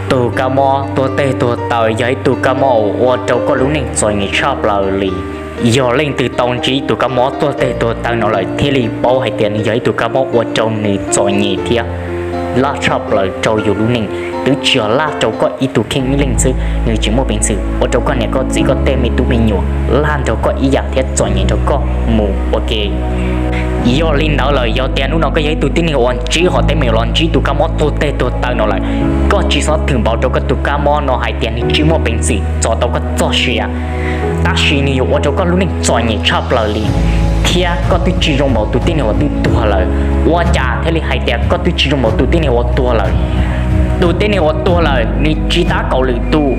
Tus kab mob tuag teg tuag taw yog ib tug kab mob uas ua rau koj lub neej txom nyem tshaj plaws li. Yog leej twg tau ntsib tus kab mob tuag teg tuag taw no lawm thiaj li paub hais tias nws yog ib tug kab mob ua rau nws txom nyem thiab laj tshaj plaws rau yus lub neej. Twb tsis yog laj rau koj ib tug kheej ib leeg xwb, nws tsis muaj peev xwm ua rau koj niam koj txiv koj tej me tub me nyuam, laj nrog koj ib yam thiab txom nyem nrog koj mus ua ke. Yog li ntawd lawm, yog tias hnub no koj yog ib tug tib neeg uas ntsib qhov teeb meem los ntsib tus kab mob tuag teg tuag taw no lawm, koj tsis txhob thwm npaum rau koj tus kab mob no hais tias nws tsis muaj peev xwm txo tau koj txoj sia, tab sis nws yuav ua rau koj lub neej txom nyem tshaj plaws li, thiab koj twb tsis zoo npaum tus tib neeg uas twb tuag lawm. Ua cas thiaj li hais tias koj twb tsis zoo npaum tus tib neeg uas tuag lawm? Tus tib neeg uas tuag lawm nws tsis tab kaum lwm tus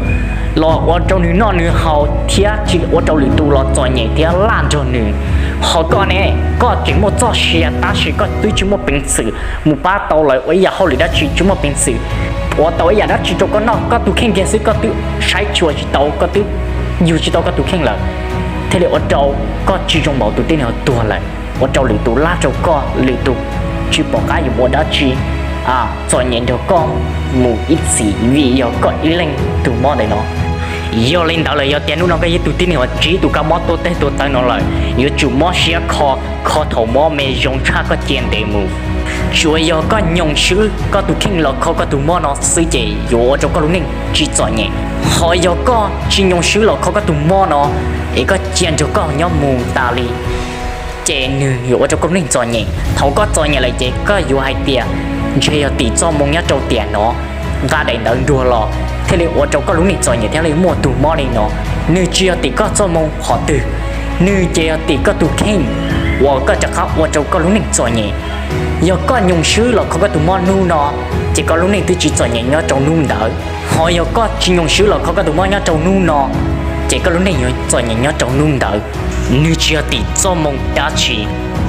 los ua rau nws noj nws haus thiab tsis ua rau lwm tus los txom nyem thiab laj nrog nws. Ho koj ne, koj tseem muaj txoj sia tab sis koj twb tsis muaj peev xwm mus pab tau lawv ua ib yam hauj lwm dab tsi, tsis muaj peev xwm ua tau ib yam dab tsi rau koj noj, koj tus kheej kiag xwb koj twb saib tsis ua tsis tau, koj twb yug tsis tau koj tus kheej lawm, thiaj li ua rau koj tsis zoo npaum tus tib neeg uas tuag lawm, ua rau lwm tus laj rau koj, lwm tus tsis pom qab yuav ua dab tsi, txom nyem nrog koj mus ib txhis vim yog koj ib leeg tus mob ntawm no. Yog li ntawd lawm, yog tias hnub no koj yog ib tug tib neeg uas ntsib tus kab mob tuag teg tuag taw no lawm, yuav tsum mob siab kho, kho thaum mob me zoo tshaj koj cia ntev mus. Tsuas yog koj nyoo swb koj tus kheej los kho koj tus mob no xwb ces yuav ua rau koj lub neej tsis txom nyem. Ho yog koj tsis nyoo swb los kho koj tus mob no es koj cia nrog koj nyob mus tas li, ces nws yuav ua rau koj lub neej txom nyem. Thaum koj txom nyem lawm ces koj yuav hais tias ntshe yog tim txoj moo nyob rau tiam no, nqa daim ntawv nruag los thiaj li ua rau koj lub neej txom nyem thiaj li muaj tus mob li no. Nws tsis yog tim koj txoj moo qhov twg, nws ces yog tim koj tus kheej uas koj rov qab ua rau koj lub neej txom nyem. Yog koj nyoo swb los kho koj tus mob hnub no, ces koj lub neej twb tsis txom nyem nyob rau hnub ntawd. Ho yog koj tsis nyoo swb los kho koj tus mob nyob rau hnub no, ces koj lub neej yuav txom nyem nyob rau hnub ntawd. Nws tsis yog tim txoj moo dab tsi,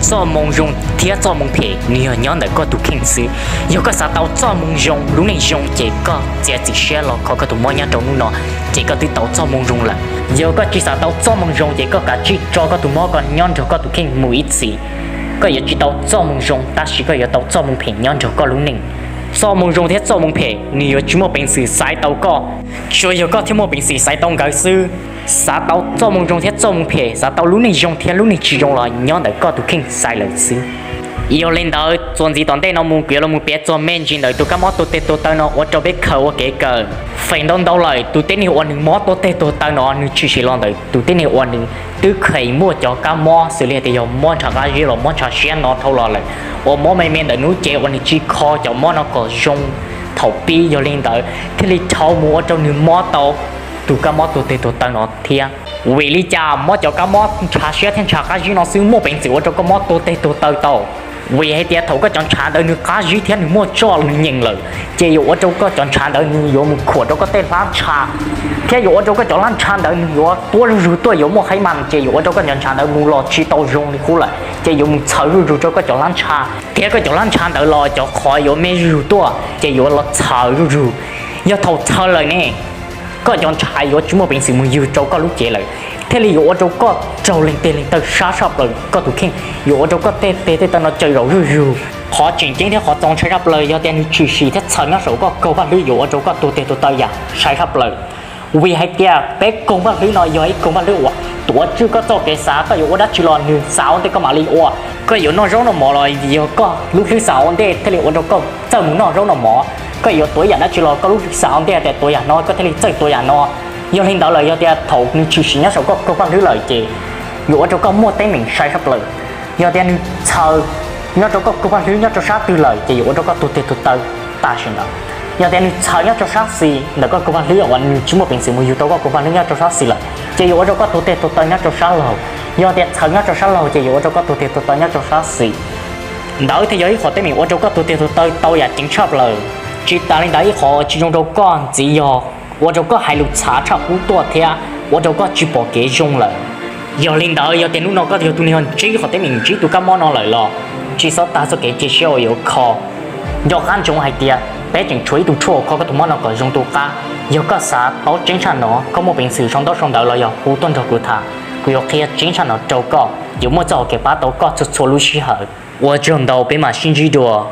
txoj moo zoo thiab txoj moo phem nws yog nyob ntawm koj tus kheej xwb. Yog koj xav tau txoj moo zoo, lub neej zoo ces koj txiav txim siab los kho koj tus mob nyob rau hnub no, ces koj twb tau txoj moo zoo lawm. Yog koj tsis xav tau txoj moo zoo ces koj kav tsij tso koj tus mob koj nyob nrog koj tus kheej mus ib txhis. Koj yuav tsis tau txoj moo zoo tab sis koj yuav tau txoj moo phem nyob nrog koj lub neej. Txoj moo zoo thiab txoj moo phem nws yuav tsis muaj peev xwm xaiv tau koj, tsuas yog koj thiaj muaj peev xwm xaiv tau nkawd xwb. Xav tau txoj moo zoo thiab txoj moo phem, xav tau lub neej zoo thiab lub neej tsis zoo los nyob ntawm koj tus kheej xaiv lawm xwb. Yog li ntawd, txuas ntxiv tom ntej no mus kuv yuav los mus piav txog me ntsis ntawm tus kab mob tuag teg tuag taw no ua rau peb khaws ua kev kawm. Feem ntau ntau lawm, tus tib neeg uas nws mob tuag teg tuag taw no nws tshwm sim los ntawm tus tib neeg uas nws twb kheev muaj cov kab mob xws li tias yog mob ntshav qab zib los mob ntshav siab no dhau los lawm, uas mob me me ntawm hnub ces uas nws tsis kho cov mob no kom zoo thaum pib. Yog li ntawd thiaj li dhau mus ua rau nws mob tau tus kab mob tuag teg tuag taw no thiab. Vim li cas mob cov kab mob ntshav siab thiab ntshav qab zib no xwb muaj peev xwm ua rau koj mob tuag teg tuag taw tau? Vim hais tias thaum koj cov ntshav ntawd nws qab zib thiab nws muaj tsoj nws nyeem lawm, ces yuav ua rau koj cov ntshav ntawd nws yuav mus khuam rau koj tej hlab ntsha, thiab yuav ua rau koj cov hlab ntsha ntawd nws yuav tuab zuj zug tuaj, yuav muaj hais mas ces yuav ua rau koj cov ntshav ntawd mus los tsis tau zoo li qub lawm, ces yuav mus txhaws zuj zug rau koj cov hlab ntsha, thiab koj cov hlab ntsha ntawd los cov qhov yuav me zuj zug tuaj ces yuav los txhaws zuj zug. Yog thaum txhaws lawm ne, koj cov ntshav yuav tsis muaj peev xwm mus yug rau koj lub cev lawm, thiaj li yuav ua rau koj raug leeg teg leeg taw sab tshaj plaws koj tus kheej, yuav ua rau koj tej teg tej taw no cawm zaum zuj zug. Qhov tseem ceeb thiab qhov txaus ntshai tshaj plaws yog tias nws tshwm sim thiab txhaws nyob saum koj kaug vaj hlwb yuav ua rau koj tuag teg tuag taw yam ntshai tshaj plaws. Vim hais tias peb kaug vaj hlwb no yog ib kaug vaj hlwb uas tuav tswj koj txoj kev xav, koj yuav ua dab tsi los nws xav ua ntej koj mam li ua. Koj yuav noj zaub noj mov los yog koj lub hlwb xav ua ntej thiaj li ua rau koj txawj mus noj zaub noj mov. Koj yuav tuav ib yam dab tsi los koj lub hlwb xav ua ntej tias tuav yam no koj thiaj li txawj tuav yam no. Yog li ntawd lawm yog tias thaum nws tshwm sim nyob saum koj kaug vaj hlwb lawm ces yuav ua rau koj muaj teeb meem ntshai tshaj plaws. Yog tias nws txhaws nyob rau koj kaug vaj hlwb nyob rau sab twg lawm ces yuav ua rau koj tuag teg tuag taw tam sim ntawd. Yog tias nws txhaws nyob rau sab xis ntawm koj kaug vaj hlwb uas nws tsis muaj peev xwm mus yug tau koj kaug vaj hlwb nyob rau sab xis lawm ces yuav ua rau koj tuag teg tuag taw nyob rau sab laug. Yog tias txhaws nyob rau sab laug ces yuav ua rau koj tuag teg tuag taw nyob rau sab xis. Ntawd thiaj yog ib qhov teeb meem ua rau koj tuag teg tuag taw tau yam ceev tshaj plaws. Tsis tas li ntawd, ib qhov tsis zoo rau koj ntxiv yog ua rau koj hais lus txhav tshaj qub tuaj thiab ua rau koj tsis pom kev zoo lawm. Yog li ntawd, yog tias hnub no koj yog tus neeg ntsib qhov teeb meem ntsib tus kab mob no lawm los tsis txhob tag txoj kev cia siab uas yuav kho. Nco qab ntsoov hais tias peb tseem tshuav ib tug tshuaj kho koj tus mob no kom zoo tu qab. Yog koj xav paub tseeb tshaj no, koj muaj peev xwm sau ntaub sau ntawv los yog hu tuaj nrog kuv tham, kuv yuav qhia tseeb tshaj no rau koj. Yuav muaj txoj hauv kev pab tau koj txhua txhua lub sij hawm. Ua tsaug ntau, peb mam sib ntsib dua.